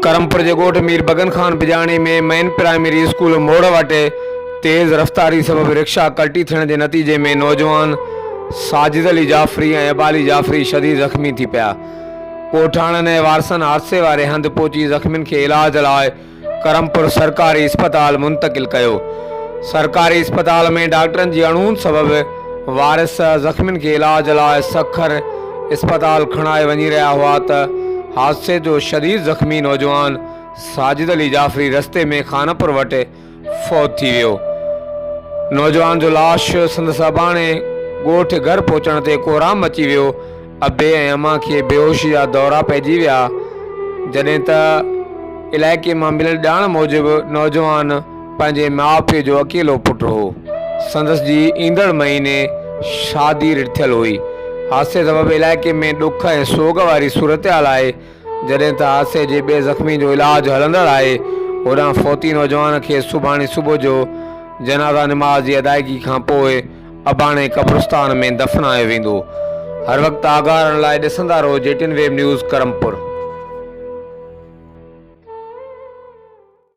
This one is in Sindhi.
ڪرمپور جي ڳوٺ Mir Bagan Khan Bijani ۾ main primary school موڙ وٽ تيز رفتاري سبب رڪشا ڪلٽي ٿيڻ جي نتيجي ۾ نوجوان ساجد علي جعفري ۽ ابالي جعفري شديد زخمي ٿي پيا. ڳوٺاڻن ۽ وارثن حادثي واري هنڌ پهچي زخمين کي علاج لاء ڪرمپور سرڪاري اسپتال منتقل ڪيو. سرڪاري اسپتال ۾ ڊاڪٽرن جي اڻهوند سبب وارث زخمين کي علاج لاء سکر اسپتال کڻائي وڃي رهيا هئا ته حادثي جو شديد زخمي نوجوان ساجد علي جعفري رستي ۾ خانپور وٽ فوت ٿي ويو. نوجوان جو لاش سندس اباڻي ڳوٺ گهر پهچڻ تي ڪهرام مچي ويو. ابي ۽ امان کي بيهوشي جا دورا پئجي ويا، جڏهن ته علائقي مان مليل ڄاڻ موجب نوجوان پنهنجي ماء پيء جو اڪيلو پٽ هو، سندس جي ايندڙ مهيني شادي رٿيل هئي، حادثي سبب علائقي ۾ ڏک ۽ سوڳ واري صورتحال آهي، جڏهن ته حادثي جي ٻئي زخمي جو علاج هلندڙ آهي، هوڏانهن فوتي نوجوان کي سڀاڻي صبح جو جنازه نماز جي ادائگي کانپوء اباڻي قبرستان ۾ دفنايو ويندو. هر وقت آگاهه رهڻ لاء ڏسندا رهو جي ٽين ويب نيوز ڪرمپور.